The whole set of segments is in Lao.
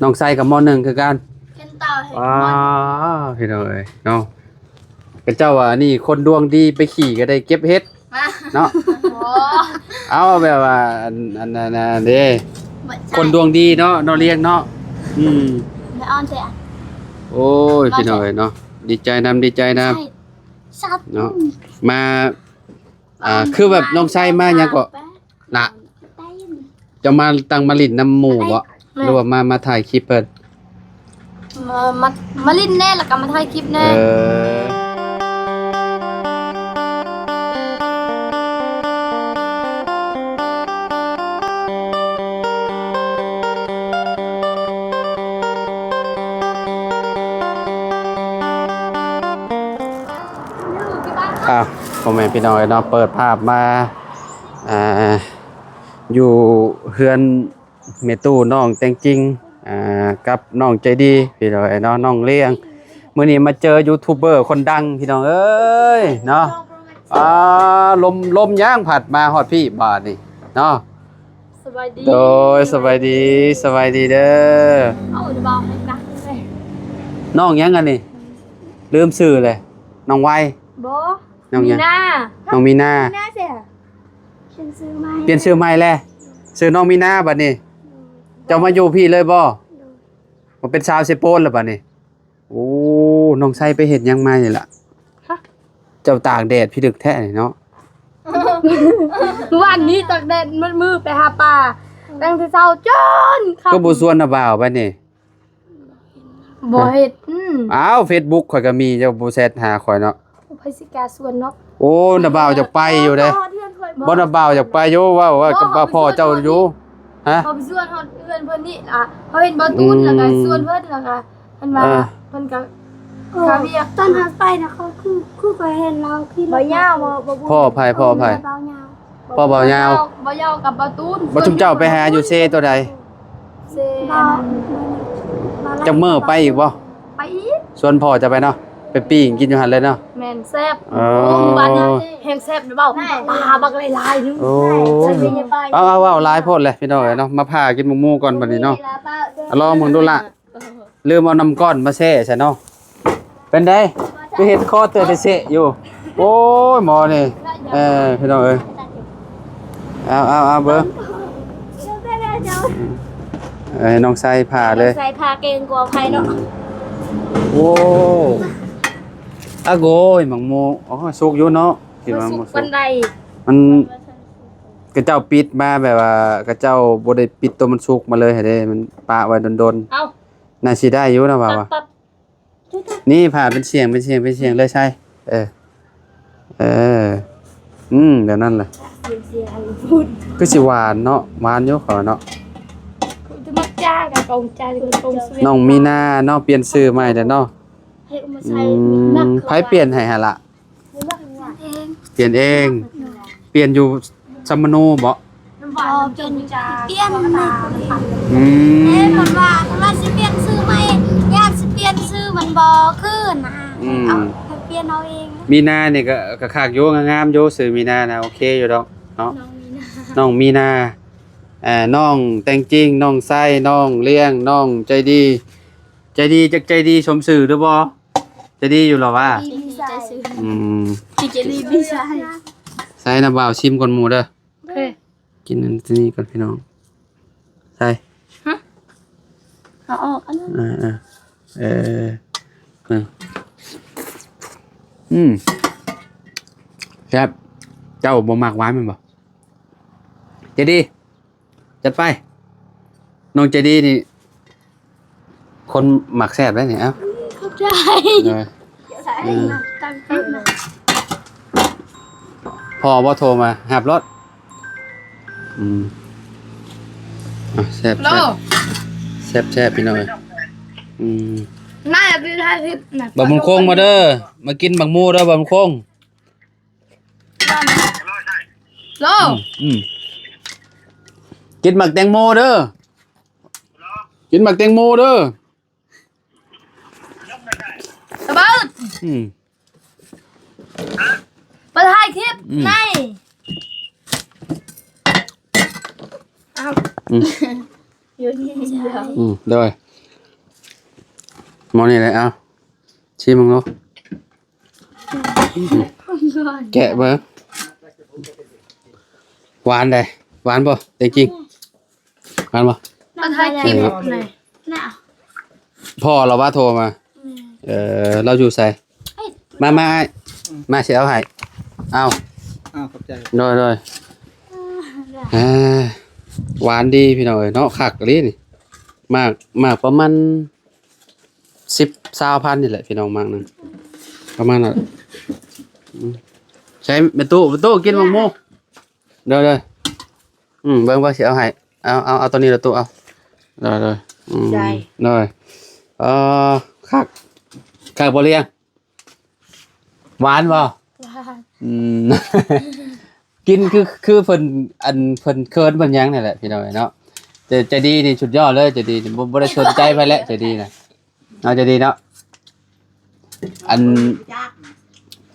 ນ້ອງໄຊກໍ ມໍໜຶ່ງ ຄືກັນ ເປັນເຕົາເຮັດ ວ້າວ ພີ່ນ້ອງເອີຍເນາະ ເຂົາເຈົ້າວ່າ ອັນນີ້ຄົນດວງດີໄປຂີ່ກໍໄດ້ເກັບເຫັດ ມາ ເນາະ ບໍ່ ເອົາແບບວ່າ ອັນ ອັນນັ້ນເດ້ ບໍ່ໃຊ່ ຄົນດວງດີເນາະ ນ້ອງລຽງເນາະ ອືມ ໄດ້ອ່ອນແຕ່ ໂອ້ຍ ໂອ້ຍ ພີ່ນ້ອງເອີຍເນາະ ດີໃຈນຳ ດີໃຈນຳ ໃຊ່ ເນາະ ອືມ ມາ ອ່າ ຄືແບບນ້ອງໄຊມາຫຍັງເກາະ ລະ ເຈົ້າມາຕັ້ງມາຫຼິ້ນນຳໝູ່ບໍ່ ແມ່ນ ຫຼືວ່າມາ ມາຖ່າຍຄລິບເພິ່ນ ມາ ມາ ມາຫຼິ້ນແດ່ ແລ້ວກໍມາຖ່າຍຄລິບແດ່ ເອີ ອ້າວ ພໍ່ແມ່ພີ່ນ້ອງເອີຍເນາະ ເປີດພາບມາ ອ່າ ຢູ່ເຮືອນແມ່ຕູ້ນ້ອງແຕງຈິງ ອ່າ ກັບນ້ອງໃຈດີພີ່ນ້ອງເອີຍເນາະ ນ້ອງລ້ຽງ ມື້ນີ້ມາເຈີຢູທູບເບີຄົນດັງພີ່ນ້ອງເອີຍເນາະ ອ່າ ລົມ ລົມຍາງພັດມາຮອດພີ້ບາດນີ້ເນາະ ສະບາຍດີ ໂດຍ ສະບາຍດີ ສະບາຍດີເດີ ເອົາ ເບົາໃຫ້ໜັກເລີຍ ນ້ອງຫຍັງອັນນີ້ ລືມຊື່ເລີຍ ນ້ອງໄວ ບໍ່ ນ້ອງຫຍັງ ມີນາ ນ້ອງມີນາ ມີນາເສຍ ປ່ຽນຊື່ໃໝ່ ປ່ຽນຊື່ໃໝ່ແລ້ວ ຊື່ນ້ອງມີນາບັດນີ້ ເຈົ້າມາຢູ່ພີ້ເລີຍບໍ່ ມາເປັນສາວເຊໂປນແລ້ວບັດນີ້ ໂອ້ ນ້ອງໄຊໄປເຮັດຫຍັງມານີ້ລະ ຮະ ເຈົ້າຕາກແດດພິລຶກແທ້ນີ້ເນາະ ວານນີ້ຕາກແດດໝົດມື້ໄປຫາປາ ຕັ້ງແຕ່ເຊົ້າຈົນຄ່ຳ ກໍບໍ່ຊວນນ້າບ່າວໄປນີ້ ບໍ່ເຮັດ ອືມ ອ້າວ ເຟສບຸກຂ້ອຍກໍມີ ເຈົ້າບໍ່ແຊັດຫາຂ້ອຍເນາະ ໃຜຊິກ້າຊວນເນາະ ໂອ້ ນ້າບ່າວຢາກໄປຢູ່ເດ້ ບໍ່ ນ້າບ່າວຢາກໄປຢູ່ ເວົ້າ ເວົ້າກັບພໍ່ເຈົ້າຢູ່ ຮະ ເຮົາໄປຊວນຮອດເຮືອນເພິ່ນນີ້ລະ ເຮົາເຫັນບ່າວຕູນ ອືມ ແລ້ວກໍຊວນເພິ່ນ ແລ້ວກໍເພິ່ນວ່າ ອ່າ ເພິ່ນກໍ ເອີ ຂ້າວຽກ ຕອນເຮົາໄປນະ ເຂົາຄື ຄືຂ້ອຍເຫັນລາວຂີ່ລົດ ບ່າວຍາວ ບໍ່ ບໍ່ ພໍ່ໃຜ ພໍ່ໃຜ ບ່າວຍາວ ພໍ່ບ່າວຍາວ ບ່າວຍາວກັບບ່າວຕູນ ບໍ່ ຊຸມເຈົ້າໄປຫາຢູ່ເຊໂຕໃດ ເຊ ຈັກມື້ໄປອີກບໍ່ ໄປອີກ ຊວນພໍ່ເຈົ້າໄປເນາະ ໄປປີ້ງກິນຢູ່ຫັ້ນເລີຍເນາະ ແມ່ນແຊບ ເອີ ໂອ້ ມື້ວານນີ້ແຮງແຊບເດ້ ເວົ້າປາບັກຫຼາຍໆ ໜຶ່ງ ໂອ້ ເອົາ ເອົາ ເວົ້າຫຼາຍໂພດແຫຼະພີ່ນ້ອງເອີຍເນາະ ມາຜ່າກິນໝາກໝູ່ກ່ອນບັດນີ້ເນາະ ລອງເບິ່ງດູລະ ລືມເອົານ້ຳກ້ອນມາແຊ່ຊະເນາະ ເປັນໃດ ຄືເຫັນຄໍເຕີເສະຢູ່ ໂອ້ຍ ໝໍນີ້ ເອີ ພີ່ນ້ອງເອີຍ ເອົາ ເອົາ ເອົາເບິ່ງ ເອີ ນ້ອງໄຊຜ່າເລີຍ ໃສ່ຜ່າເກັ່ງກວ່າໃຜເນາະ ໂອ້ ອາໂກຍ ໝາກໝູ່ ອໍ ສຸກຢູ່ເນາະ ທີ່ວ່າບໍ່ສຸກ ມັນ ຂະເຈົ້າປິດມາແບບວ່າ ຂະເຈົ້າບໍ່ໄດ້ປິດໂຕມັນສຸກມາເລີຍຫັ້ນເດ້ ມັນປະໄວ້ດົນໆ ເອົ້າ ໜ້າຊິໄດ້ຢູ່ນະວ່າ ຕັດ ວ່າ ຕັດ ນີ້ຜ່າເປັນສ່ຽງ ເປັນສ່ຽງ ເປັນສ່ຽງເລີຍໃສ່ ເອີ ເອີ ອືມ ແບບນັ້ນແຫຼະ ຄືຊິຫວານເນາະ ຫວານຢູ່ຂ້ອຍວ່າເນາະ ຄືມັກຈ້າກັບກອງຈານ ກອງສະເວັດ ນ້ອງມີນາເນາະ ປ່ຽນຊື່ໃໝ່ແລ້ວເນາະ ອືມ ໃຜປ່ຽນໃຫ້ຫັ້ນລະ? ປ່ຽນເອງ ປ່ຽນຢູ່ສຳມະໂນບໍ? ບໍ່ ປ່ຽນ ປ່ຽນ ອືມ ເອີ ເພິ່ນວ່າ ເພິ່ນວ່າຊິປ່ຽນຊື່ໃໝ່ ຢ້ານຊິປ່ຽນຊື່ມັນບໍ່ຄືນະ ອືມ ເອົາ ເພິ່ນປ່ຽນເອົາເອງ ມີນານີ້ກໍ ກໍຄັກຢູ່ ງາມຢູ່ ຊື່ມີນານະ ໂອເຄຢູ່ດອກເນາະ ນ້ອງມີນາ ນ້ອງມີນາ ເອີ ນ້ອງແຕງຈິງ ນ້ອງໄຊ ນ້ອງລ້ຽງ ນ້ອງໃຈດີ ໃຈດີ ຈັກໃຈດີສົມຊື່ຫຼືບໍ່? ໃຈດີຢູ່ລະວະ? ໃຈດີມີໄຊ ອືມ ໃຈດີມີໄຊ ໃສ່ນ້ຳບ່າວຊິມກ່ອນໝູ່ເດີ ໂອເຄ ກິນອັນນີ້ກ່ອນພີ່ນ້ອງ ໃສ່ ຮະ ເອົາອອກອັນນັ້ນ ເອີ ເອີ ເອີ ອືມ ແຊບ ເຈົ້າບໍ່ມັກຫວານແມ່ນບໍ່? ໃຈດີ ຈັດໄປ ນ້ອງໃຈດີນີ້ ຄົນມັກແຊບໄດ໋ນີ້ ເອົ້າ ຂອບໃຈ ເອີ ເອີ ພໍ່ບໍ່ໂທມາ ຮັບໂລດ ອືມ ອ່ະ ແຊບ ໂລ ແຊບ ແຊບໆ ພີ່ນ້ອງເອີຍ ອືມ ໜ້າຈະໄດ້ສິບນະ ບ່າວບຸນຄົງມາເດີ ມາກິນໝາກໝູ່ເດີ ບ່າວບຸນຄົງ ໂລ ອືມ ອືມ ກິນໝາກແຕງໂມເດີ ກິນໝາກແຕງໂມເດີ ຕະເບີດ ອືມ ໄປຖ່າຍຄລິບ ອືມ ໃນ ອ້າວ ອືມ ຢູ່ນີ້ ອືມ ໂດຍ ໝໍ້ນີ້ແຫຼະ ເອົາ ຊີມເບິ່ງດູ ແກະເບິ່ງ ຫວານໃດ ຫວານບໍ່ ແຕງຈິງ ຫວານບໍ່? ມາຖ່າຍຄລິບ ເອີ ໃນ ພໍ່ລາວວ່າໂທມາ ເອີ ລາວຢູ່ໃສ? ມາ ມາອ້າຍ ມາຊິເອົາໃຫ້ ເອົາ ອ້າວ ຂອບໃຈ ໂດຍ ໂດຍ ອ່າ ຫວານດີພີ່ນ້ອງເອີຍເນາະ ຄັກອີ່ຫຼີນີ້ ໝາກ ໝາກປະມານສິບ ຊາວພັນນີ້ແຫຼະພີ່ນ້ອງ ໝາກໜຶ່ງ ປະມານນັ້ນ ອືມ ໃຊ້ແມ່ຕູ້ ແມ່ຕູ້ກິນໝາກໂມ ໂດຍ ໂດຍ ອືມ ເບິ່ງ ເບິ່ງຊິເອົາໃຫ້ ເອົາ ເອົາ ເອົາໂຕນີ້ລະຕູ້ ເອົາ ໂດຍ ໂດຍ ອືມ ໃຈ ໂດຍ ເອີ ຄັກ ຄັກບໍ່ລຽງ? ຫວານບໍ່? ຫວານ ອືມ ກິນຄື ຄືເພິ່ນ ອັນ ເພິ່ນເຂີນເພິ່ນຫຍັງນີ້ແຫຼະພີ່ນ້ອງເອີຍເນາະ ແຕ່ໃຈດີນີ້ສຸດຍອດເລີຍ ໃຈດີນີ້ ບໍ່ ບໍ່ໄດ້ສົນໃຈໃຜແຫຼະ ໃຈດີນະ ເອົາໃຈດີເນາະ ອັນ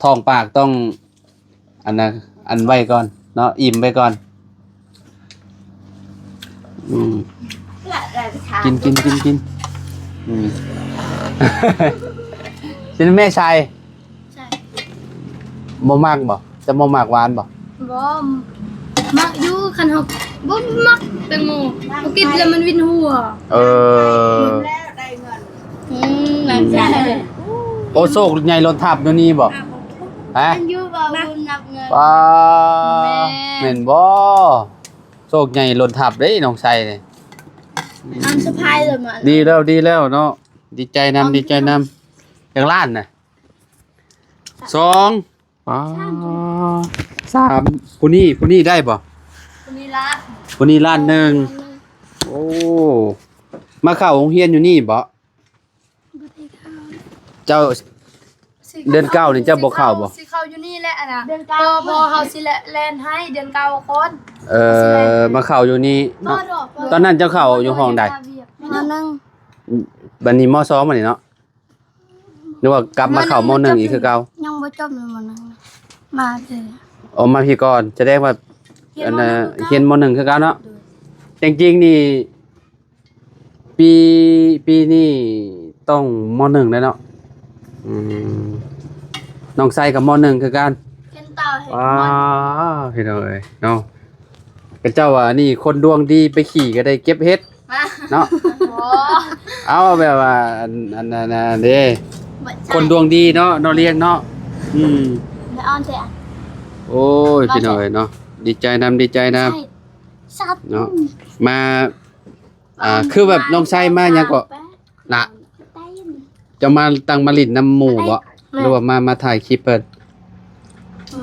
ທ້ອງປາກຕ້ອງ ອັນນັ້ນ ອັນໄວ້ກ່ອນເນາະ ອີ່ມໄວ້ກ່ອນ ອືມ ກິນ ກິນ ກິນ ກິນ ອືມ ຊິແມ່ໃສ່ ໃສ່ ບໍ່ມັກບໍ່? ຈະບໍ່ມັກຫວານບໍ່? ບໍ່ ມັກຢູ່ ຄັນເຮົາບໍ່ມັກແຕງໂມ ເຮົາກິນແລ້ວມັນວິນຫົວ ເອີ ອືມ ນັ້ນແຫຼະ ໂອ້ ໂຊກໃຫຍ່ລົ້ນທັບຢູ່ນີ້ບໍ່? ຮະ? ມັນຢູ່ບໍ່ບຸນນັບເງິນ ປ້າ ແມ່ນ ແມ່ນບໍ່? ໂຊກໃຫຍ່ລົ້ນທັບເດ້ນ້ອງໄຊນີ້ ອັນສະພາຍເລີຍມາ ດີແລ້ວ ດີແລ້ວເນາະ ດີໃຈນຳ ດີໃຈນຳ ຈັກລ້ານນະ? ສອງ ປ້າ ສາມ ຜູ້ນີ້ ຜູ້ນີ້ໄດ້ບໍ່? ຜູ້ນີ້ລ້ານ ຜູ້ນີ້ລ້ານໜຶ່ງ ໂອ້ ມາເຂົ້າໂຮງຮຽນຢູ່ນີ້ບໍ່? ບໍ່ໄດ້ເຂົ້າ ເຈົ້າ ເດືອນເກົ້ານີ້ເຈົ້າບໍ່ເຂົ້າບໍ່? ຊິເຂົ້າຢູ່ນີ້ແຫຼະ ອັນນ່າ ເດືອນເກົ້າ ພໍ່ເຮົາຊິແລ່ນໃຫ້ເດືອນເກົ້າກ່ອນ ເອີ ມາເຂົ້າຢູ່ນີ້ເນາະ ບໍ່ດອກ ຕອນນັ້ນເຈົ້າເຂົ້າຢູ່ຫ້ອງໃດ? ມໍໜຶ່ງ ບັດນີ້ມໍສອງບັດນີ້ເນາະ ຫຼືວ່າກັບມາເຂົ້າມໍໜຶ່ງອີກຄືເກົ່າ? ຍັງບໍ່ຈົບເລີຍມໍໜຶ່ງ ມາເທື່ອ ອໍ ມາພີ້ກ່ອນ ສະແດງວ່າ ຮຽນ ອັນນ່າ ມໍໜຶ່ງຄືເກົ່າ ຮຽນມໍໜຶ່ງຄືເກົ່າເນາະ ໂດຍ ແຕງຈິງນີ້ ປີ ປີນີ້ຕ້ອງມໍໜຶ່ງແລ້ວເນາະ ອືມ ນ້ອງໄຊກໍມໍໜຶ່ງຄືກັນ ຮຽນຕໍ່ໃຫ້ ວ້າ ພີ່ນ້ອງເອີຍເນາະ ເຂົາເຈົ້າວ່ານີ້ຄົນດວງດີໄປຂີ່ກໍໄດ້ເກັບເຫັດ ມາ ເນາະ ບໍ່ ເອົາແບບວ່າ ອັນ ອັນນັ້ນເດ້ ບໍ່ໃຊ່ ຄົນດວງດີເນາະ ນ້ອງລຽງເນາະ ອືມ ໄປອອນແຕ່ ໂອ້ຍ ພີ່ນ້ອງເອີຍເນາະ ດີໃຈນຳ ດີໃຈນຳ ໃຊ່ ເນາະ ມາ ອ່າ ຄືແບບນ້ອງໄຊມາຫຍັງເກາະ ລະ ເຈົ້າມາ ຕັ້ງມາຫຼິ້ນນຳໝູ່ບໍ່? ແມ່ນ ຫຼືວ່າມາ ມາຖ່າຍຄລິບເພິ່ນ?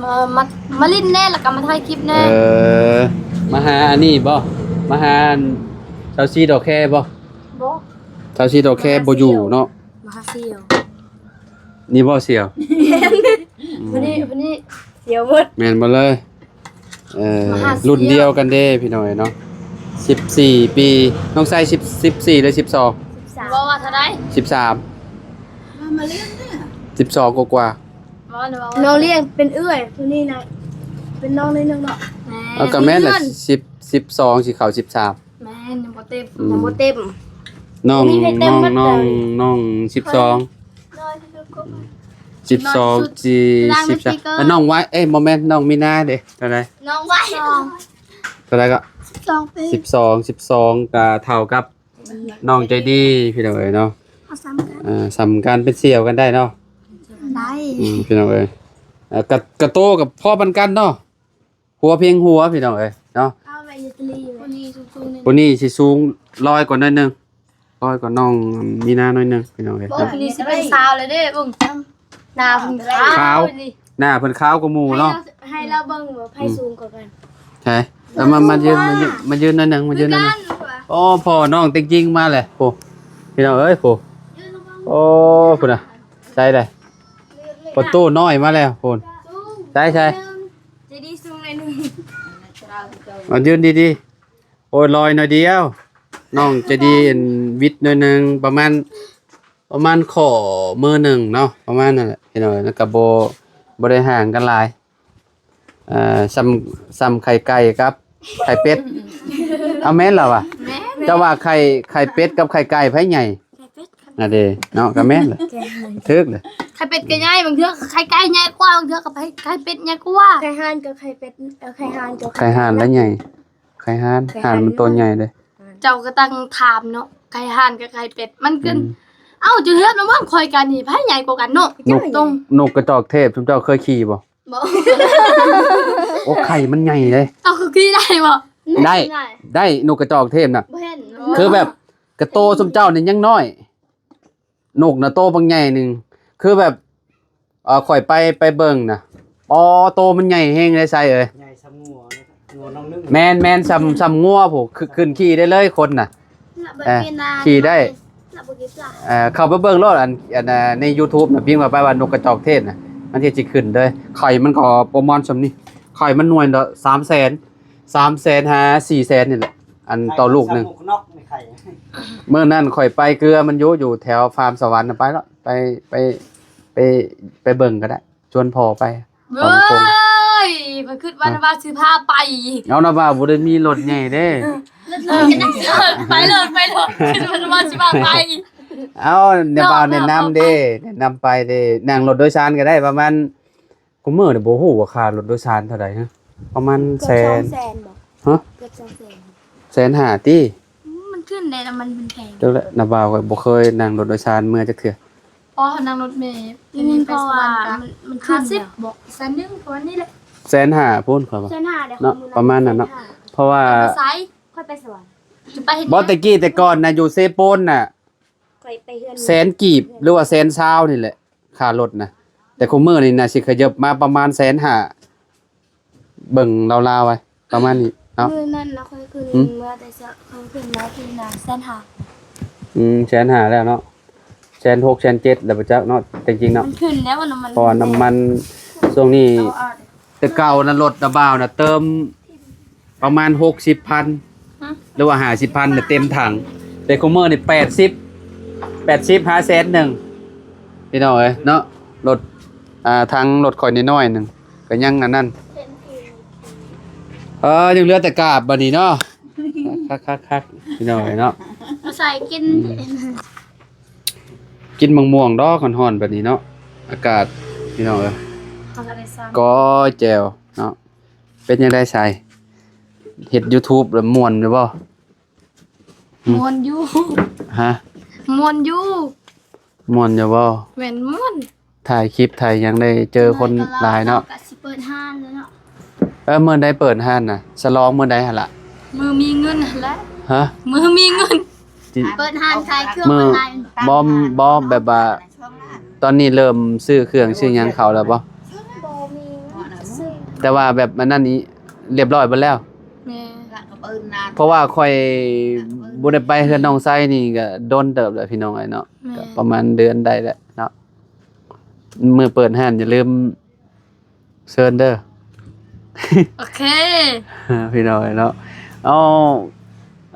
ມາ ມາ ມາຫຼິ້ນແດ່ ແລ້ວກໍມາຖ່າຍຄລິບແດ່ ເອີ ມາຫາອັນນີ້ບໍ່? ມາຫາອັນ ຊາວສີ່ດອກແຄບໍ່? ບໍ່ ຊາວສີ່ດອກແຄບໍ່ຢູ່ເນາະ ມາຫາສ່ຽວ ນີ້ບໍ່ສ່ຽວ? ອືມ ຜູ້ນີ້ ຜູ້ນີ້ ດຽວໝົດ ແມ່ນໝົດເລີຍ ເອີ ມະຫາເຊວ ລຸ້ນດຽວກັນເດ້ພີ່ນ້ອງເອີຍເນາະ ສິບສີ່ປີ ນ້ອງໄຊ ສິບ ສິບສີ່ ຫຼື ສິບສອງ? ສິບສາມ ບໍ່ວ່າເທົ່າໃດ ສິບສາມ ມາ ມາລ້ຽງເດີ ສິບສອງກວ່າໆ ບໍ່ ນ້ອງລ້ຽງເປັນເອື້ອຍ ຜູ້ນີ້ນະ ເປັນນ້ອງໜ້ອຍໜຶ່ງເນາະ ເອີ ກໍແມ່ນລະ ສິບ ສິບສອງ ຊິເຂົ້າສິບສາມ ແມ່ນ ຍັງບໍ່ເຕັມ ອືມ ຍັງບໍ່ເຕັມ ນ້ອງ ນ້ອງ ນ້ອງ ນ້ອງສິບສອງ ສິບສອງ ຊິ ສິບສາມ ນ້ອງສຸດ ເອີ ນ້ອງໄວ ເອີຍ ບໍ່ແມ່ນ ນ້ອງມີນາເດ້ ເທົ່າໃດ? ນ້ອງໄວ ເທົ່າໃດກໍ? ສິບສອງປີ ສິບສອງ ສິບສອງ ກໍເທົ່າກັບນ້ອງໃຈດີ ພີ່ນ້ອງເອີຍເນາະ ເຮົາສ່ຳກັນ ເອີ ສ່ຳກັນ ເປັນສ່ຽວກັນໄດ້ເນາະ ໄດ້ ອືມ ພີ່ນ້ອງເອີຍ ເອີ ກະ ກະໂຕກັບພໍປານກັນເນາະ ຫົວພຽງຫົວ ພີ່ນ້ອງເອີຍເນາະ ເອົາໄວ້ຢູ່ຕະລີ ຜູ້ນີ້ສູງໆ ນີ້ ຜູ້ນີ້ຊິສູງ ຮ້ອຍກວ່າໜ້ອຍໜຶ່ງ ຮ້ອຍກວ່ານ້ອງມີນາໜ້ອຍໜຶ່ງ ພີ່ນ້ອງເອີຍ ໂອ້ ເນາະ ຜູ້ນີ້ຊິເປັນສາວແລ້ວເດ້ ເບິ່ງ ໜ້າເພິ່ນຂາວ ຂາວ ໜ້າເພິ່ນຂາວກວ່າໝູ່ເນາະ ໃຫ້ລາວ ໃຫ້ລາວເບິ່ງວ່າໃຜ ອືມ ສູງກວ່າກັນ ໃຊ່ ເອົາມາ ມາຢືນ ມາຢືນ ມາຢືນໜ້ອຍໜຶ່ງ ມາຢືນໜ້ອຍໜຶ່ງ ຄືກັນ ໂອ້ ພໍ່ນ້ອງເຕັງຈິງມາແລ້ວ ໂອ້ ພີ່ນ້ອງເອີຍ ໂອ້ ໂອ້ ພຸ້ນນະ ໃສ່ເດ້ ປະຕູນ້ອຍມາແລ້ວ ພຸ້ນ ໃສ່ ໃສ່ ໃຈດີສູງໜ້ອຍໜຶ່ງ ມາຢືນດີໆ ໂອ້ຍ ລອຍໜ້ອຍດຽວ ນ້ອງໃຈດີ ອັນ ຫວິດໜ້ອຍໜຶ່ງ ປະມານ ປະມານຂໍ້ມືໜຶ່ງເນາະ ປະມານນັ້ນແຫຼະ ພີ່ນ້ອງ ແລ້ວກໍບໍ່ ບໍ່ໄດ້ຫ່າງກັນຫຼາຍ ເອີ ສ່ຳ ສ່ຳໄຂ່ໄກ່ກັບໄຂ່ເປັດ ເອົາ ແມ່ນລະວະ ແມ່ນ ເຈົ້າວ່າໄຂ່ ໄຂ່ເປັດກັບໄຂ່ໄກ່ໃຜໃຫຍ່? ໄຂ່ເປັດ ຄັນ ນັ້ນເດ້ເນາະ ກໍແມ່ນແຫຼະ ໄຂ່ຫ່ານ ຖືກເລີຍ. ໄຂ່ເປັດກໍໃຫຍ່ ບາງເທື່ອໄຂ່ໄກ່ໃຫຍ່ກວ່າ ບາງເທື່ອກໍໄຂ່ ໄຂ່ເປັດໃຫຍ່ກວ່າ. ໄຂ່ຫ່ານກັບໄຂ່ເປັດ ເອີ ໄຂ່ຫ່ານກັບໄຂ່ເປັດ ໄຂ່ຫ່ານລະໃຫຍ່ ໄຂ່ຫ່ານ ໄຂ່ຫ່ານ ຫ່ານມັນໂຕໃຫຍ່ເດ້. ເຈົ້າກໍຕັ້ງຖາມເນາະ ໄຂ່ຫ່ານກັບໄຂ່ເປັດ ມັນຂຶ້ນ ອືມ ເອົ້າ ເຈົ້າເຮືອນນຳບ້ານຂ້ອຍກັນນີ້ ໃຜໃຫຍ່ກວ່າກັນເນາະ? ນກ ຕົງ ນົກກະຈອກເທບ ຊຸມເຈົ້າເຄີຍຂີ່ບໍ່? ບໍ່. ໂອ້ ໄຂ່ມັນໃຫຍ່ເດ້. ເອົາ ເຂົາຂີ່ໄດ້ບໍ່? ໄດ້ ໄດ້ ນົກກະຈອກເທບນະ ບໍ່ເຫັນ ຄືແບບກະໂຕຊຸມເຈົ້ານີ້ຍັງນ້ອຍ ນົກນະໂຕບັກໃຫຍ່ໜຶ່ງ ຄືແບບ ເອີ ຂ້ອຍໄປ ໄປເບິ່ງນະ ອໍ ໂຕມັນໃຫຍ່ແຮງເດ້ໄຊເອີຍ. ໃຫຍ່ສ່ຳງົວ ງົວນ້ອງໜຶ່ງ. ແມ່ນ ແມ່ນ ສ່ຳ ສ່ຳງົວພຸ້ນ ຂຶ້ນຂີ່ໄດ້ເລີຍຄົນນະ ລະບໍ່ ເອີ ຂີ່ໄດ້ ລະບໍ່ກິນປາ. ເອີ ເຂົ້າໄປເບິ່ງໂລດ ອັນ ອັນ ໃນຢູທູບນະ ພິມເຂົ້າໄປວ່ານົກກະຈອກເທບນະ ມັນຊິ ຊິຂຶ້ນເລີຍ. ໄຂ່ມັນກໍປະມານສ່ຳນີ້ ໄຂ່ມັນໜ່ວຍລະສາມແສນ ສາມແສນຫາສີ່ແສນນີ້ແຫຼະ ອັນຕໍ່ລູກໜຶ່ງ. ມື້ນັ້ນຂ້ອຍໄປເກືອມັນຢູ່ ຢູ່ແຖວຟາມສະຫວັນນະ ໄປເນາະ ໄປ ໄປ ໄປ ໄປເບິ່ງກໍໄດ້ ຊວນພໍ່ໄປ. ເວີຍ ຂ້ອຍຄິດວ່ານະບ່າວຊິພາໄປ. ເອົາ ນະບ່າວບໍ່ໄດ້ມີລົດໃຫຍ່ເດ້. ເອີ ໄປໂລດ ໄປໂລດ ຄິດວ່ານະບ່າວຊິພາໄປ. ເອົາ ນະບ່າວແນະນຳເດ້ ແນະນຳໄປເດ້ ນັ່ງລົດໂດຍສານກໍໄດ້ ປະມານ ກູເມີນີ້ບໍ່ຮູ້ວ່າຄ່າລົດໂດຍສານເທົ່າໃດຮະ ປະມານແສນ ເກືອບສອງແສນບໍ່? ຮະ ເກືອບສອງແສນ ແສນຫ້າຕິ? ອືມ ມັນຂຶ້ນໄດ້ ນ້ຳມັນມັນແພງ. ຈັກແຫຼະ ນະບ່າວຂ້ອຍບໍ່ເຄີຍນັ່ງລົດໂດຍສານເມືອຈັກເທື່ອ. ພໍເຮົານັ່ງລົດເມ ອືມ ເພາະວ່າມັນ ມັນຂຶ້ນແລ້ວ ແສນໜຶ່ງປະມານນີ້ແຫຼະ ແສນຫ້າພຸ້ນຂ້ອຍວ່າ ແສນຫ້າເນາະ ປະມານນັ້ນເນາະ ເພາະວ່າ ຂ້ອຍໄປສະຫວັນ ຈະໄປເຮັດ ບໍ່ ແຕ່ກີ້ແຕ່ກ່ອນນະ ຢູ່ເຊໂປນນະ ຂ້ອຍໄປເຮືອນ ແສນກີບ ຫຼືວ່າແສນຊາວນີ້ແຫຼະ ຄ່າລົດນະ ແຕ່ຄຸມື້ນີ້ນະຊິຂະເຢິບມາປະມານແສນຫ້າ ເບິ່ງລາວໆໄວ້ປະມານນີ້ເນາະ. ມື້ນັ້ນນະ ຂ້ອຍຂຶ້ນ ຫືມ ເມື່ອແຕ່ເຊົ້າ ຂ້ອຍຂຶ້ນມາທີ່ນະ ແສນຫ້າ ອືມ ແສນຫ້າແລ້ວເນາະ ແສນຫົກ ແສນເຈັດແລ້ວບໍ່ຈັກເນາະ ແຕ່ຈິງເນາະ ມັນຂຶ້ນແລ້ວນ້ຳມັນ ເພາະວ່ານ້ຳມັນຊ່ວງນີ້ ເອົາ ເອົາ ແຕ່ເກົ່ານະ ລົດນະບ່າວນະເຕີມ ປະມານຫົກສິບພັນ ຮະ ຫຼືວ່າຫ້າສິບພັນນະເຕັມຖັງ ແຕ່ຄຸມື້ນີ້ແປດສິບ ແປດສິບຫາແສນໜຶ່ງ ພີ່ນ້ອງເອີຍເນາະ. ລົດ ອ່າ ທັງລົດຂ້ອຍນ້ອຍໆໜຶ່ງກໍຍັງອັນນັ້ນ ເອີ ຍັງເຫຼືອແຕ່ກາບບັດນີ້ເນາະ. ຄັກໆໆ ພີ່ນ້ອງເອີຍເນາະ ມາໃສ່ກິນ ອືມ ກິນໝາກມ່ວງດອກຮ້ອນໆແບບນີ້ເນາະ ອາກາດ ພີ່ນ້ອງເອີຍ ເຮົາກໍໄດ້ຊ້ຳ ກໍແຈ່ວເນາະ. ເປັນຈັ່ງໃດໄຊ ເຮັດຢູທູບແລ້ວມ່ວນຢູ່ບໍ່? ຫຶ ມ່ວນຢູ່ ຮະ ມ່ວນຢູ່ ມ່ວນຢູ່ບໍ່? ແມ່ນມ່ວນ ຖ່າຍຄລິບຖ່າຍຫຍັງໄດ້ເຈີຄົນຫຼາຍເນາະ ກໍຊິເປີດຮ້ານແລ້ວເນາະ. ເອີ ມື້ໃດເປີດຮ້ານນະ? ສະຫຼອງມື້ໃດຫັ້ນລະ? ມື້ມີເງິນຫັ້ນແຫຼະ ຮະ ມື້ມີເງິນ ຊິເປີດຮ້ານຂາຍເຄື່ອງອອນລາຍ ບໍ່ ບໍ່ ແບບວ່າ ຕອນນີ້ເລີ່ມຊື້ເຄື່ອງຊື້ຫຍັງເຂົ້າແລ້ວບໍ່? ບໍ່ມີເງິນຊື້ ແຕ່ວ່າແບບອັນນັ້ນນີ້ລຽບຮ້ອຍເບິດແລ້ວ. ແມ່ນ ເພາະວ່າຂ້ອຍບໍ່ໄດ້ໄປເຮືອນນ້ອງໄຊນີ້ກໍດົນເຕີບແລ້ວ ພີ່ນ້ອງເອີຍເນາະ ແມ່ນ ກໍປະມານເດືອນໄດ້ແລ້ວເນາະ. ມື້ເປີດຮ້ານຢ່າລືມເຊີນເດີ ໂອເຄ ພີ່ນ້ອງເອີຍເນາະ. ເອົາ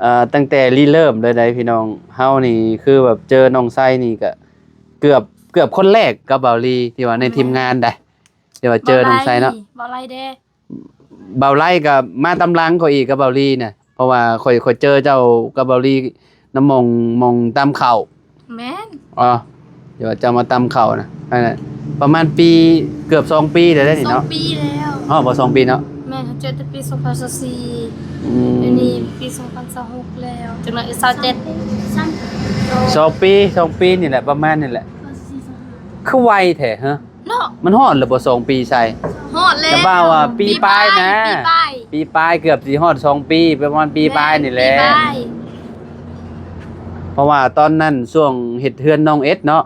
ເອີ ຕັ້ງແຕ່ລິເລີ່ມເລີຍໃດ໋ ພີ່ນ້ອງ ເຮົານີ້ຄືແບບເຈີນ້ອງໄຊນີ້ກໍເກືອບ ເກືອບຄົນແລກກັບບ່າວລີ ທີ່ວ່າໃນທີມງານໃດ໋ ທີ່ວ່າເຈີນ້ອງໄຊເນາະ. ບ່າວໄລເດ້ ບ່າວໄລກໍມາຕາມຫຼັງຂ້ອຍອີກກັບບ່າວລີນະ ເພາະວ່າຂ້ອຍ ຂ້ອຍເຈີເຈົ້າກັບບ່າວລີນຳໝ່ອງ ໝ່ອງຕຳເຂົ້າ. ແມ່ນ ອໍ ທີ່ວ່າເຈົ້າມາຕຳເຂົ້ານະ ອັນນັ້ນປະມານປີ ເກືອບສອງປີໄດ້ເດ້ນີ້ເນາະ ສອງປີແລ້ວ ຮອດບໍ່ສອງປີເນາະ. ແມ່ນ ເຮົາເຈີແຕ່ປີສອງພັນຊາວສີ່ ອືມ ດຽວນີ້ປີສອງພັນຊາວຫົກແລ້ວ ຈັກໜ້ອຍກໍຊາວເຈັດ ສອງປີ ສອງປີນີ້ແຫຼະ ປະມານນີ້ແຫຼະ. ຄືໄວແທ້ເຮີ ເນາະ ມັນຮອດແລ້ວບໍ່ສອງປີໄຊ? ຮອດແລ້ວ ແຕ່ວ່າວ່າປີປາຍນະ ປີປາຍ ປີປາຍ ເກືອບຊິຮອດສອງປີ ປະມານປີປາຍນີ້ແຫຼະ ແມ່ນ ປີປາຍ ເພາະວ່າຕອນນັ້ນຊ່ວງເຮັດເຮືອນນ້ອງເອັດເນາະ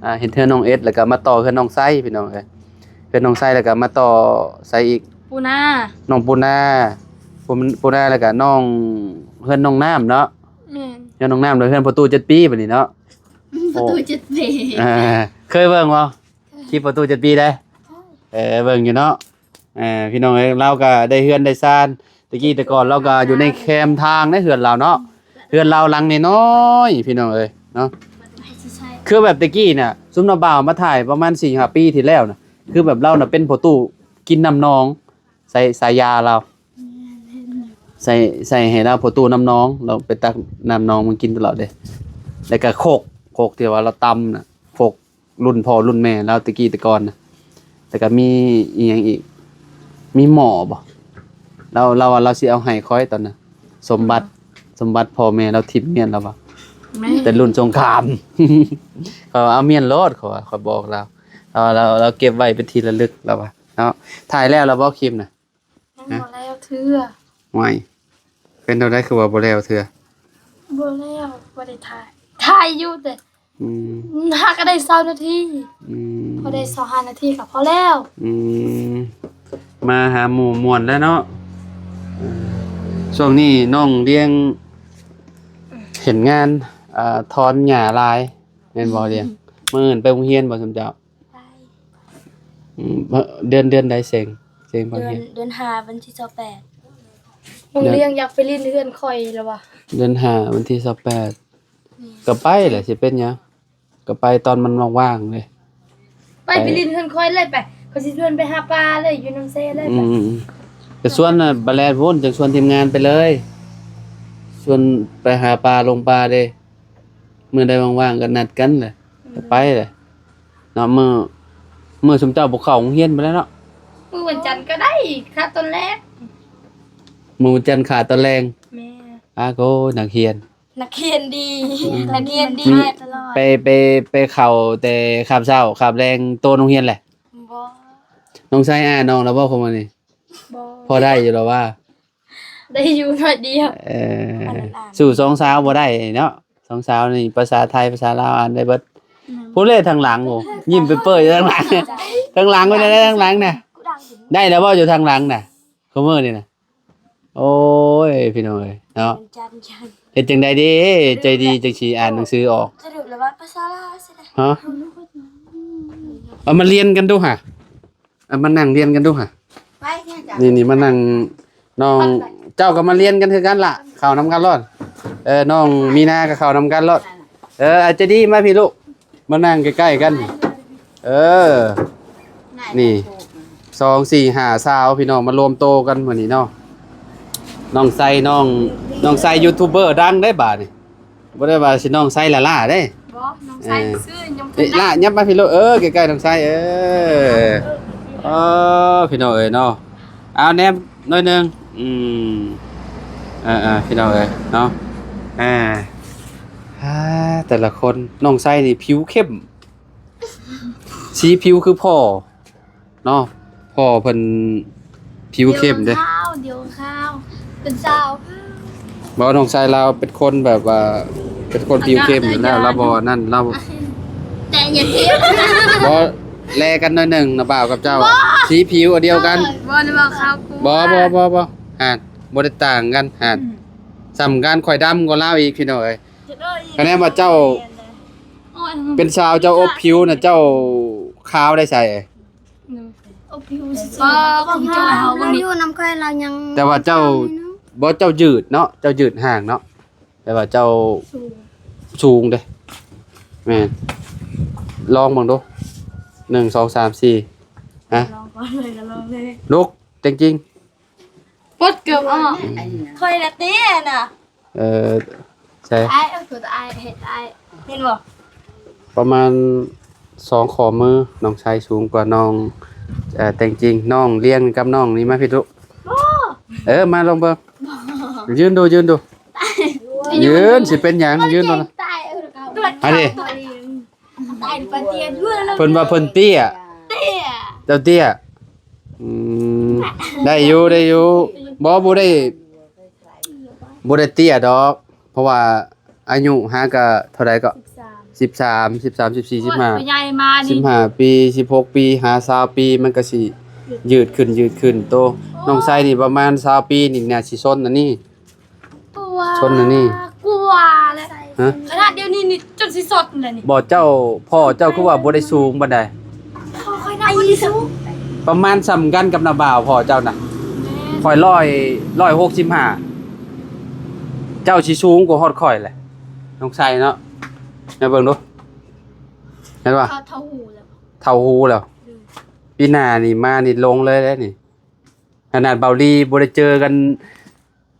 ອ່າ ເຮັດເຮືອນນ້ອງເອັດ ແລ້ວກໍມາຕໍ່ເຮືອນນ້ອງໄຊ ພີ່ນ້ອງເອີຍ ເຮືອນນ້ອງໄຊ ແລ້ວກໍມາຕໍ່ໃສອີກ? ປູນາ ນ້ອງປູນາ ປູ ປູນາ ແລ້ວກໍນ້ອງ ເຮືອນນ້ອງນ້ຳເນາະ. ແມ່ນ ເຮືອນນ້ອງນ້ຳ ແລ້ວເຮືອນພໍ່ຕູ້ເຈັດປີບັດນີ້ເນາະ. ປະຕູເຈັດປີ ເອີ ເຄີຍເບິ່ງບໍ່? ຄລິບປະຕູເຈັດປີໄດ໋ ເອີ ເບິ່ງຢູ່ເນາະ. ເອີ ພີ່ນ້ອງເອີຍ ລາວກໍໄດ້ເຮືອນໄດ້ຊານ ແຕ່ກີ້ແຕ່ກ່ອນລາວກໍຢູ່ໃນແຄມທາງໃນເຮືອນລາວເນາະ ເຮືອນລາວຫຼັງນ້ອຍໆ ພີ່ນ້ອງເອີຍເນາະ. ຄືແບບແຕ່ກີ້ນະ ຊຸມນ້າບ່າວມາຖ່າຍປະມານສີ່ຫ້າປີທີ່ແລ້ວນະ ຄືແບບລາວນະເປັນພໍ່ຕູ້ກິນນ້ຳໜອງ ໃສ່ ສາຍາລາວ ໃສ່ ໃສ່ໃຫ້ລາວພໍ່ຕູ້ນ້ຳໜອງ ລາວໄປຕັກນ້ຳໜອງມາກິນຕະຫຼອດເດ້. ແລ້ວກໍໂຄກ ກທີ່ວ່າລາວຕຳນະ ໂຄກລຸ້ນພໍ່ລຸ້ນແມ່ລາວແຕ່ກີ້ແຕ່ກ່ອນນະ. ແລ້ວກໍມີອີ່ຫຍັງອີກ ມີໝໍ້ບໍ່? ລາວ ລາວວ່າລາວຊິເອົາໃຫ້ຂ້ອຍຕອນນັ້ນ ສົມບັດ ສົມບັດພໍ່ແມ່ລາວຖິ້ມມ້ຽນລາວວ່າ ແມ່ນ ແຕ່ລຸ້ນສົງຄາມ. ຂ້ອຍວ່າເອົາມ້ຽນໂລດ ຂ້ອຍວ່າ ຂ້ອຍບອກລາວ ລາວ ລາວ ລາວເກັບໄວ້ເປັນທີ່ລະລຶກລາວວ່າເນາະ. ຖ່າຍແລ້ວລະບໍ່ຄລິບນະ? ຍັງບໍ່ແລ້ວເທື່ອ. ຫວຍ ເປັນແນວໃດຄືວ່າບໍ່ແລ້ວເທື່ອ? ບໍ່ແລ້ວ ບໍ່ໄດ້ຖ່າຍ ຖ່າຍຢູ່ແຕ່ ອືມ ຫາກະໄດ້ຊາວນາທີ. ອືມ ພໍໄດ້ຊາວຫ້ານາທີກໍພໍແລ້ວ. ອືມ ມາຫາໝູ່ມ່ວນແລ້ວເນາະ. ເອີ ຊ່ວງນີ້ນ້ອງລ້ຽງເຫັນງານ ອ່າ ຖອນຫຍ້າຫຼາຍແມ່ນບໍ່ລ້ຽງ? ມື້ອື່ນໄປໂຮງຮຽນບໍ່ຊຸມເຈົ້າ? ໄປ. ອືມ ເດືອນ ເດືອນໃດເສັງ ເສັງໄປໂຮງຮຽນ? ເດືອນ ເດືອນຫ້າ ວັນທີຊາວແປດ. ນ້ອງລ້ຽງຢາກໄປຫຼິ້ນເຮືອນຂ້ອຍລະວ່າ ເດືອນຫ້າ ວັນທີຊາວແປດ. ແມ່ນ ກໍໄປແຫຼະ ຊິເປັນຫຍັງ ກໍໄປຕອນມັນວ່າງໆເລີຍ. ໄປ ໄປ ໄປຫຼິ້ນເຮືອນຂ້ອຍເລີຍ ໄປ ຂ້ອຍຊິຊວນໄປຫາປາເລີຍ ຢູ່ນຳແຊເລີຍ. ອືມ ໄປຊວນນະ ບາແລດພຸ້ນ ຈັ່ງຊວນທີມງານໄປເລີຍ ຊວນໄປຫາປາ ລົງປາເດ້. ມື້ໃດວ່າງໆກໍນັດກັນແຫຼະ ອືມ ໄປແຫຼະເນາະ. ມື້ ມື້ຊຸມເຈົ້າບໍ່ເຂົ້າໂຮງຮຽນພຸ້ນແຫຼະເນາະ. ມື້ວັນຈັນກໍໄດ້ ຄາບຕອນແລງ. ມື້ວັນຈັນຄາບຕອນແລງ. ແມ່ນ. ອາໂກ ນັກຮຽນ ນັກຮຽນດີ. ອືມ ນັກຮຽນດີ. ມີ ຕະຫຼອດ ໄປ ໄປ ໄປເຂົ້າແຕ່ຄາບເຊົ້າ ຄາບແລງໂຕນໂຮງຮຽນແຫຼະ. ບໍ່. ນ້ອງຊາຍອ່ານອອກແລ້ວບໍ່ ຂອງມື້ນີ້? ບໍ່. ພໍໄດ້ຢູ່ແລ້ວວ່າ ໄດ້ຢູ່ໜ້ອຍດຽວ. ເອີ ອັນນັ້ນອ່ານ ສູ້ສອງສາວບໍ່ໄດ້ເນາະ. ສອງສາວນີ້ພາສາໄທ ພາສາລາວອ່ານໄດ້ເບິດ. ອືມ ຜູ້ເລດທາງຫຼັງ ໂອ້ ຍິ້ມເປີຍໆຢູ່ທາງຫຼັງ ທາງຫຼັງເປັນໃດທາງຫຼັງນະ? ໄດ້ແລ້ວບໍ່ຢູ່ທາງຫຼັງນະ ຄຸມື້ນີ້ນະ? ໂອ້ຍ ພີ່ນ້ອງເອີຍເນາະ. ເຮັດຈັ່ງໃດດີ ໃຈດີຈັ່ງຊິອ່ານໜັງສືອອກ. ສະຫຼຸບແລ້ວວ່າພາສາລາວຊິໄດ້ ຮະ? ເອົາມາລຽນກັນດູຫາ. ເອົາມານັ່ງລຽນກັນດູຫາ. ໄປ ນີ້ ນີ້ມານັ່ງ ນ້ອງ ເຈົ້າກໍມາລຽນກັນຄືກັນລະ ເຂົ້ານຳກັນໂລດ. ເອີ ນ້ອງມີນາກໍເຂົ້ານຳກັນໂລດ. ເອີ ອາ ໃຈດີ ມາພີ້ລູກ ມານັ່ງໃກ້ໆກັນ. ເອີ ນີ້ ສອງ ສີ່ ຫ້າ ຊາວ ພີ່ນ້ອງມາລວມໂຕກັນມື້ນີ້ເນາະ. ນ້ອງໄຊ ນ້ອງ ນ້ອງໄຊຢູທູບເບີດັງເດ້ບາດນີ້. ບໍ່ໄດ້ວ່າຊິນ້ອງໄຊຫຼ້າໆເດ້. ບໍ່ ນ້ອງໄຊ ເອີ ຊື່ໆ ຍັງບໍ່ທັນ ນີ້ ໄດ້ ຫຼ້າ ຫຍັບມາພີ້ລູກ. ເອີ ໃກ້ໆ ນ້ອງໄຊ ເອີ ເອີ ພີ່ນ້ອງເອີຍເນາະ. ເອົາແນມໜ້ອຍໜຶ່ງ. ອືມ ເອີໆ ພີ່ນ້ອງເອີຍເນາະ. ອ່າ ອ່າ ແຕ່ລະຄົນ ນ້ອງໄຊນີ້ຜິວເຂັ້ມ ສີຜິວຄືພໍ່ ເນາະ. ພໍ່ເພິ່ນຜິວເຂັ້ມເດ້ ດຽວຂາວ ດຽວຂາວ ເປັນສາວ. ບໍ່ ນ້ອງຊາຍລາວເປັນຄົນແບບວ່າ ເປັນຄົນຜິວເຂັ້ມຢູ່ແລ້ວ ລາວບໍ່ນັ້ນ ລາວ ແຕ່ຢ່າເຮັດ ບໍ່ ແລກັນໜ້ອຍໜຶ່ງນະ ບ່າວກັບເຈົ້າ ບໍ່ ສີຜິວອັນດຽວກັນ. ບໍ່ ບໍ່ ບໍ່ ບໍ່ ບໍ່ ຫາດ ບໍ່ໄດ້ຕ່າງກັນ ຫາດ ອືມ ສ່ຳກັນ. ຂ້ອຍດຳກວ່າລາວອີກ ພີ່ນ້ອງເອີຍ. ຄະແນນວ່າເຈົ້າ ໂອ້ຍ ເປັນສາວເຈົ້າອົບຜິວນະ ເຈົ້າຂາວໄດ້ໃສ? ອົບຜິວຊື່ໆ ບໍ່ ຂອງເຈົ້າເຮົາ ເຮົາຢູ່ນຳຂ້ອຍລາວຍັງ ແຕ່ວ່າເຈົ້າ ບໍ່ ເຈົ້າຍືດເນາະ ເຈົ້າຍືດຫ່າງເນາະ ແຕ່ວ່າເຈົ້າສູງ ສູງເດ້. ແມ່ນ ລອງເບິ່ງດູ ໜຶ່ງ ສອງ ສາມ ສີ່ ຮະ ລອງກ່ອນເລີຍ ກໍລອງເລີຍ ລຸກ ແຕງຈິງ ປົດເກີບອອກ ອືມ ຂ້ອຍລະເຕ້ນະ. ເອີ ໃຊ່ ອ້າຍ ເອີ ຕົວອ້າຍ ເຮັດອ້າຍ ເຫັນບໍ່? ປະມານສອງຂໍ້ມື ນ້ອງຊາຍສູງກວ່ານ້ອງ ເອີ ແຕງຈິງ. ນ້ອງລ້ຽງກັບນ້ອງນີ້ມາພີ້ລູກ. ບໍ່ ເອີ ມາລອງເບິ່ງ ບໍ່ ຢືນດູ ຢືນດູ ຕາຍ ຢືນ ຊິເປັນຫຍັງ ຢືນໂລດ. ຕາຍ ເອີ ອັນນີ້ ຕາຍປານເຕີຍ ເພິ່ນວ່າເພິ່ນເຕ້ຍ ເຕ້ຍ ເຈົ້າເຕ້ຍ. ອືມ ໄດ້ຢູ່ ໄດ້ຢູ່. ບໍ່ ບໍ່ໄດ້ ບໍ່ໄດ້ເຕ້ຍດອກ ເພາະວ່າອາຍຸຫາກະເທົ່າໃດເກາະ? ສິບສາມ ສິບສາມ ສິບສາມ ສິບສີ່ ໂອ້ຍ ສິບຫ້າ ກໍໃຫຍ່ມານີ້ ສິບຫ້າປີ ສິບຫົກປີ ຫາຊາວປີ ມັນກໍຊິຍືດຂຶ້ນ ຍືດຂຶ້ນໂຕ. ໂອ້ຍ ນ້ອງໄຊນີ້ປະມານຊາວປີນີ້ໜ້າຊິຊົນອັນນີ້ ຕົວະ ຊົນອັນນີ້ ກວ່າແລ້ວ ຮະ? ຂະໜາດດຽວນີ້ນີ້ຈົນຊິສົດແລ້ວນີ້. ບໍ່ ເຈົ້າ ພໍ່ເຈົ້າຄືວ່າບໍ່ໄດ້ສູງປານໃດ? ພໍ່ຂ້ອຍໜ້າບໍ່ໄດ້ສູງ ປະມານສ່ຳກັນກັບນ້າບ່າວພໍ່ເຈົ້ານະ. ແມ່ນ ຂ້ອຍຮ້ອຍ ຮ້ອຍຫົກສິບຫ້າ ເຈົ້າຊິສູງກວ່າຮອດຂ້ອຍແຫຼະ ນ້ອງໄຊເນາະ. ແນມເບິ່ງດູ ເຫັນບໍ່? ເທົ່າ ເທົ່າຫູແລ້ວ ເທົ່າຫູແລ້ວ. ອືມ ປີໜ້ານີ້ມານີ້ລົງເລີຍເດ້ນີ້. ຂະໜາດເບົາລີບໍ່ໄດ້ເຈີກັນ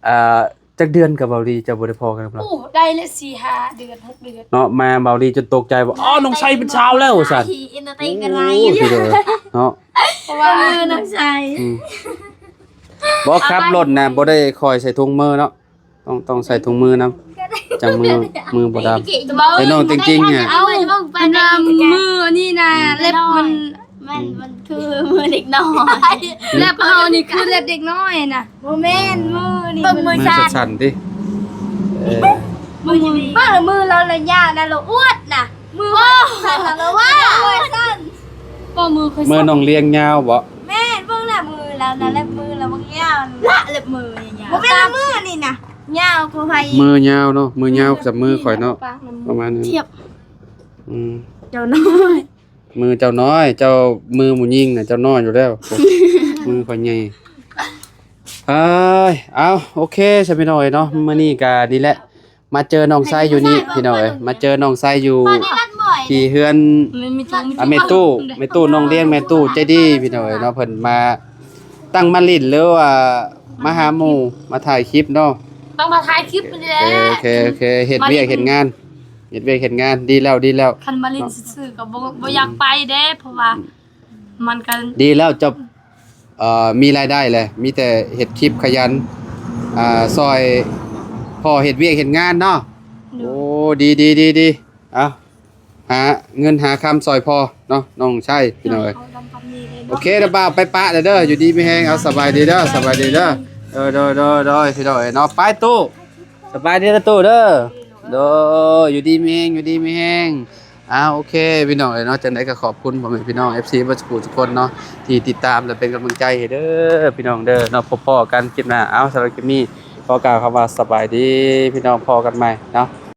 ເອີ ເ ຈັກເດືອນກັບເບົາລີເຈົ້າບໍ່ໄດ້ພໍ້ກັນນຳລາວ? ໂອ້ ໄດ້ແລ້ວສີ່ຫ້າເດືອນ ຫົກເດືອນ ເນາະ ແມ່ເບົາລີຈົນຕົກໃຈວ່າ ອໍ ນ້ອງໄຊເປັນສາວແລ້ວ ວ່າຊັ້ນ. ອີນະຕິກະໄລ ໂອ້ ເນາະ ເພາະວ່າ ເອີ ນ້ອງໄຊ ອືມ ບໍ່ ຂັບລົດນະ ບໍ່ໄດ້ຄ່ອຍໃສ່ຖົງມືເນາະ ຕ້ອງ ຕ້ອງໃສ່ຖົງມືນຳ ຈັ່ງມື ມືບໍ່ດຳ. ແຕ່ນ້ອງຈິງໆ ອະ ເອົາ ອັນວ່າມືນີ້ນະ ອືມ ເລັບມັນ ມັນ ອືມ ມັນຄືມືເດັກນ້ອຍ ເລັບເຮົານີ້ຄືເລັບເດັກນ້ອຍນະ. ບໍ່ແມ່ນ ມືນີ້ ເບິ່ງມື ມືສັ່ນຕິ. ເອີ ເບິ່ງ ເບິ່ງລະມືລາວລະຍາວນະ ລາວອວດນະ ມື ໂອ້ ສັ່ນລະວ່າ ມືສັ່ນ ບໍ່ ມືຂ້ອຍ ມື ສັ່ນ ນ້ອງລຽງຍາວບໍ່? ແມ່ນ ເບິ່ງລະມືລາວນະ ອືມ ເລັບມືລາວບັກຍາວນະ ເລັບມືຍາວ ບໍ່ແມ່ນລະມືນີ້ນະ ຍາວກວ່າໃຜອີກ ມືຍາວເນາະ ມືຍາວ ອືມ ສ່ຳມືຂ້ອຍເນາະ ປະມານນັ້ນ ທຽບ ອືມ ເຈົ້ານ້ອຍ ມືເຈົ້ານ້ອຍ ເຈົ້າ ມືຜູ້ຍິງນະເຈົ້ານ້ອຍຢູ່ແລ້ວ ໂອ້ ມືຂ້ອຍໃຫຍ່. ເອີຍ ເອົາ ໂອເຄ ຊະ ພີ່ນ້ອງເອີຍເນາະ ມື້ນີ້ກະນີ້ແຫຼະ ມາເຈີນ້ອງໄຊຢູ່ນີ້ພີ່ນ້ອງເອີຍ ມາເຈີນ້ອງໄຊຢູ່ທີ່ເຮືອນ ອາ ແມ່ຕູ້ ແມ່ຕູ້ນ້ອງລຽງ ແມ່ຕູ້ໃຈດີພີ່ນ້ອງເອີຍເນາະ ເພິ່ນມາ ຕັ້ງມາຫຼິ້ນ ຫຼືວ່າມາຫາໝູ່ ມາຖ່າຍຄລິບເນາະ ຕ້ອງມາຖ່າຍຄລິບນີ້ແຫຼະ. ໂອເຄ ໂອເຄ ເຮັດວຽກເຮັດງານ ເຮັດວຽກເຮັດງານ ດີແລ້ວ ດີແລ້ວ ຄັນມາຫຼິ້ນຊື່ໆ ກໍບໍ່ ບໍ່ຢາກໄປເດ້ ເພາະວ່າ ອືມ ມັນກໍ ດີແລ້ວ ເຈົ້າ ເອີ ມີລາຍໄດ້ແຫຼະ ມີແຕ່ເຮັດຄລິບຂະຫຍັນ ອ່າ ຊ່ອຍພໍ່ເຮັດວຽກເຮັດງານເນາະ. ໂດຍ ໂອ້ ດີໆໆໆ ເອົາ ຫາເງິນຫາຄຳຊ່ອຍພໍ່ເນາະ ນ້ອງໄຊ ພີ່ນ້ອງເອີຍ. ໂອເຄ ດາບ່າວ ໄປປະແລ້ວເດີ ຢູ່ດີມີແຮງ ເອົາ ສະບາຍດີເດີ ສະບາຍດີເດີ. ໂດຍໆໆໆ ພີ່ນ້ອງເອີຍເນາະ ໄປຕູ້ ສະບາຍດີເດີຕູ້ເດີ. ໂດຍ ຢູ່ດີມີແຮງ ຢູ່ດີມີແຮງ. ອ້າວ ໂອເຄ ພີ່ນ້ອງເອີຍເນາະ ຈັ່ງໃດກໍຂອບຄຸນພໍ່ແມ່ພີ່ນ້ອງ ເອັຟຊີ ເບິດສູ່ຜູ້ສູ່ຄົນເນາະ ທີ່ຕິດຕາມ ແລະ ເປັນກຳລັງໃຈໃຫ້ເດີ ພີ່ນ້ອງເດີເນາະ. ພົບພໍ້ກັນຄລິບໜ້າ ເອົາ ສຳລັບຄລິບນີ້ ຂໍກ່າວຄຳວ່າສະບາຍດີ ພີ່ນ້ອງ ພໍ້ກັນໃໝ່ເນາະ.